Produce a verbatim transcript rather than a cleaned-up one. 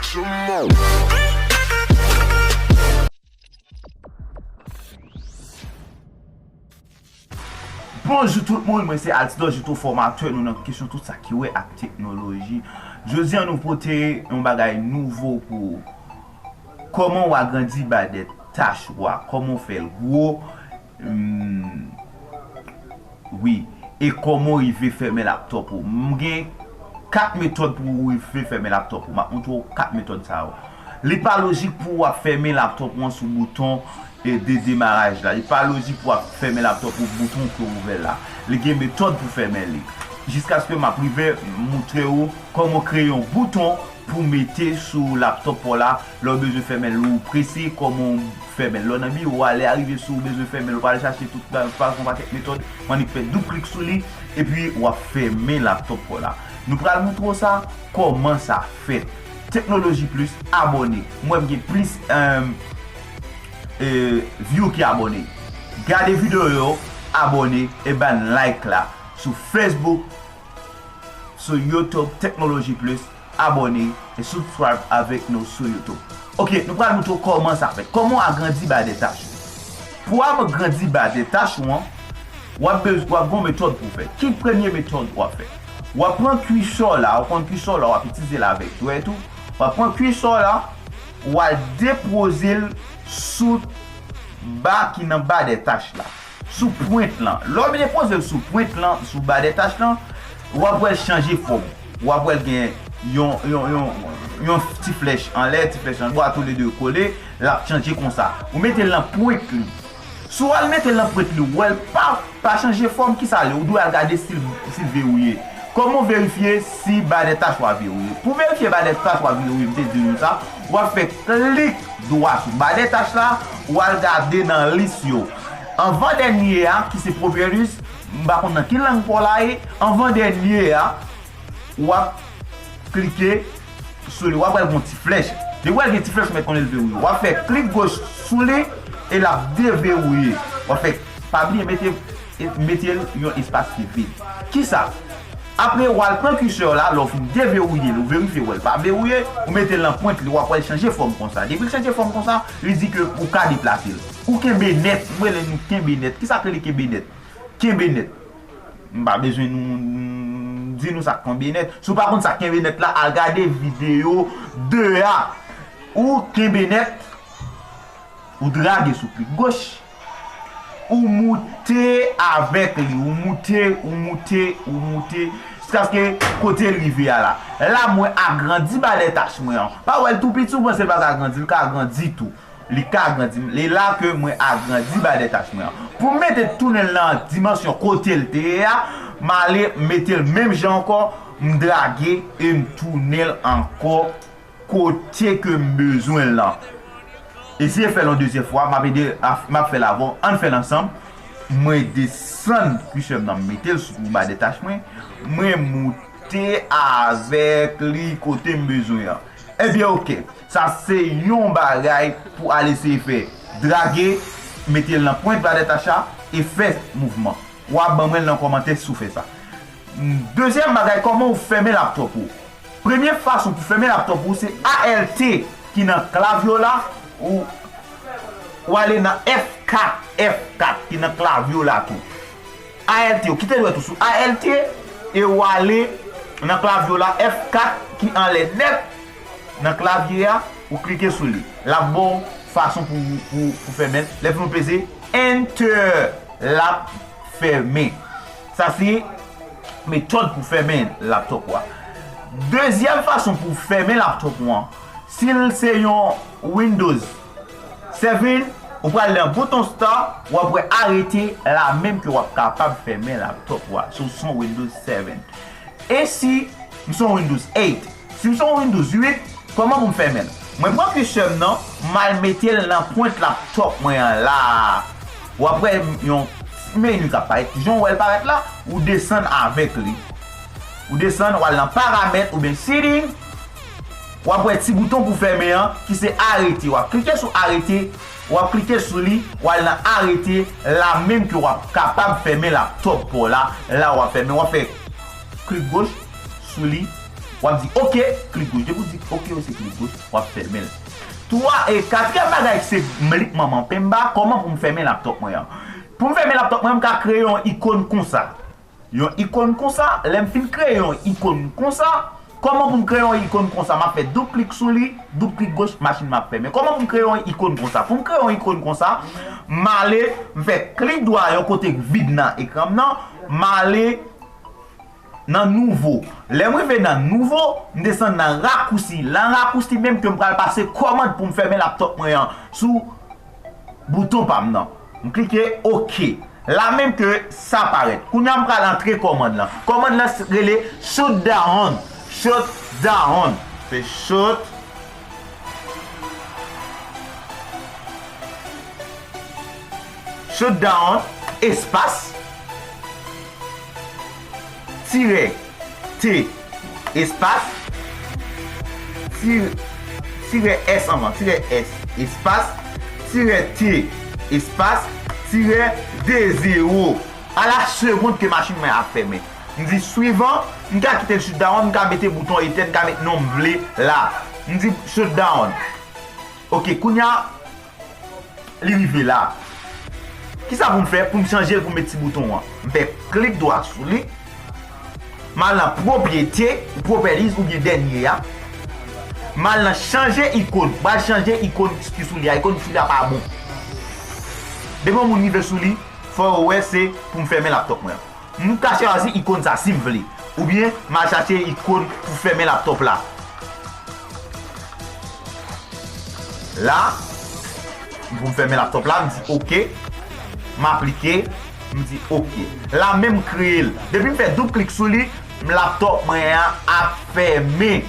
Bonjou tout moun, mwen se Altidor Juto, fòmatè nou nan kesyon tout sa ki wè ak teknoloji. Jodi a nou pote yon bagay nouvo pou ou. Kòman w agrandi badèt tach ou a, kòman w fè l gwo, hmm, wi, e kòman w rive fèmen laptòp ou. M gen kat metòd pou w rive fèmen laptòp ou. M ap montre w kat metòd sa yo. Li pa lojik pou w ap fèmen laptòp ou an sou bouton e de demaraj la. Li pa lojik pou w ap fèmen laptòp ou bouton ke w ouvè la. Li gen metòd pou fèmen li. Jiskaske m ap rive montre w kòman w kreye yon bouton pou w mete sou laptòp ou la lè w bezwen fèmen l, ou prese kòman w fèmen l. Lè w nan biwo a, lè a rive si w bezwen fèmen l, ou pral chache tout, pral fè yon pakèt metòd, w annik fè doub klik sou li, epi w ap fèmen laptòp ou la. Nou pral montre w sa, kòman sa fèt. Teknoloji Plis, abòne. M wè m gen plis, eh, eh, view ki abòne. Gade videyo yo, abòne, e ban like la sou Facebook, sou YouTube, Teknoloji Plis, abòne e subscribe avèk nou sou YouTube. Ok, nou pral montre w kòman sa fèt. Kòman w agrandi badèt tach ou. Pou w agrandi badèt tach ou an, w ap bez-, w ap gen yon metòd pou w fè. Ki premye metòd w ap fè? W ap pran kwisò la, w konn kwisò la, w ap itilize l avèk dwèt ou. W ap pran kwisò la, w al depoze l sou ba ki nan badèt tach la. Sou pwent lan. Lè w depoze l sou pwent lan, sou badèt tach lan, w ap wè l chanje fòm. W ap wè l gen yon, yon, yon, yon ti flèch anlè, ti flèch anbò, toulede yo kole, l ap chanje konsa. Ou mete l nan pwent li. Si w al mete l nan pwent li, w wè l pa, pa chanje fòm, kisa l ye? Ou dwe al gade si l, si l verouye. Kòman w verifye si badèt tach ou a verouye? Pou verifye badèt tach ou a verouye, m te di nou sa, w ap fè klik dwa sou badèt tach la, w al gade nan lis yo. Anvan dènye a, ki se Properties, m pa konn nan ki lang pa w la ye, anvan dènye a, w ap klike sou li, w ap wè l gen yon ti flèch. Depi w wè l gen ti flèch, mèt konnen l verouye. W ap fè klik goch sou li e l ap deverouye. W ap fè, pa bliye mete, mete l yon espas ki vid. Kisa? Apre, w al pran kwisè w la, lè w fin deverouye l, ou verifye w wè l pa verouye, ou mete l nan pwent li, w ap wè l chanje fòm konsa. Depi l chanje fòm konsa, li di ke ou ka deplase l. Ou kenbe nèt, m rele nou kenbe nèt. Kisa k rele kenbe nèt? Kenbe nèt. M pa bezwen nou, di nou sa k kenbe nèt. Si w pa konn sa k kenbe nèt la, al gade videyo de a. Ou kenbe nèt, ou drage sou klik goch, ou moute avèk li, ou moute, ou moute, ou moute, jiskaske kote l rive a la. La, mwen agrandi badèt tach mwen an. Pa wè l tou piti, ou panse l pa ka agrandi, l ka agrandi tou. Li ka agrandi. E la ke mwen agrandi badèt tach mwen an. Pou m mete tounen l nan dimansyon kote l te ye a, m ale mete l menm jan ankò, m drage e m tounen l ankò kote ke m bezwen l lan. Eseye fè l yon dezyèm fwa, m ap ede, m ap fè l avè w, ann fè l ansanm. Mwen desann kwisè m nan, m mete l sou badèt tach mwen, mwen moute avèk li kote m bezwen an. Ebyen, oke. Sa se yon bagay pou al eseye fè. Drage, mete l nan pwent badèt tach la e fè mouvman. W a ban mwen l nan kòmantè si w fè sa. Dezyèm bagay, kòman w fèmen laptòp ou? Premye fason pou fèmen laptòp ou, se A L T ki nan klavye w la, ou, ou ale nan F kat, F kat ki nan klavye w la tou. A L T, ou kite dwèt ou sou A L T e ou ale nan klavye w la, F kat ki anlè nèt nan klavye a, ou klike sou li. L ap ba w fason pou, pou, pou fèmen l. Lè fini ou peze Enter, l ap fèmen. Sa se metòd pou fèmen laptòp ou a. Dezyèm fason pou fèmen laptòp ou an, si l se yon Windows seven, ou pral nan bouton Start, w ap wè arete la menm ke w ap kapab fèmen laptòp ou a. Si w se yon Windows seven. E si m se yon Windows eight? Si m se yon Windows uit, kòman pou m fèmen l? Mwen pran kwisè m nan, m al mete l nan pwent laptòp mwen an la. W ap wè yon ti meni k ap parèt. Jan w wè l parèt la, ou desann avèk li. Ou desann, w al nan paramèt oubyen setting. W ap wè ti bouton pou fèmen an, ki se arete. W ap klike sou arete, w ap klike sou li, w al nan arete, la menm ke w ap kapab fèmen laptòp pa w la, la w ap fèmen, w ap fè klik goch sou li, W ap di oke, klik goch. Depi w di oke, se klik goch, w ap fèmen l. Twa, e katriyèm bagay, se m lik manman penba, kòman pou m fèmen laptòp mwen an? Pou m fèmen laptòp mwen, m ka kreye yon ikòn konsa. Yon ikòn konsa, lè m fin kreye yon ikòn konsa, kòman pou m kreye yon ikòn konsa? M ap fè doub klik sou li, doub klik goch, machin mwen ap fèmen. Kòman pou m kreye yon ikòn konsa? Pou m kreye yon ikòn konsa, m ale, m fè klik dwa yon kote k vid nan ekran m nan, m ale nan nouvo. Lè m rive nan nouvo, m desann nan rakousi. Nan rakousi menm ke m pral pase kòmand pou m fèmen laptòp mwen an sou bouton pa m nan. M klike oke. La menm ke sa parèt. Kounye a m pral antre kòmand lan. Kòmand lan s- rele shutdown. Shutdown. Se shut shutdown espas tirè T espas tirè S anvan, tirè S espas tirè T espas tirè de zewo. A la segond ke machin mwen ap fèmen. M di swivan, m ka kite l shutdown, m ka mete bouton etèn, m ka mete non m vle la. M di shutdown. Oke, kounye a, li rive la. Kisa pou m fè pou m chanje l pou m met ti bouton an? M fè klik dwa sou li. M al nan pwopyete, pwopetis oubyen dènye a. M al nan chanje ikòn. M pral chanje ikòn ki sou li a. Ikòn ki sou li a pa bon. Depi yon moun rive sou li, fò yo wè se pou m fèmen laptòp mwen. M ka chwazi ikòn sa si m vle. Oubyen m al chache ikòn pou fèmen laptòp la. La, pou m fèmen laptòp la, m di oke. M aplike, m di oke. La menm m kreye l. Depi m fè doub klik sou li, m laptòp mwen an ap fèmen.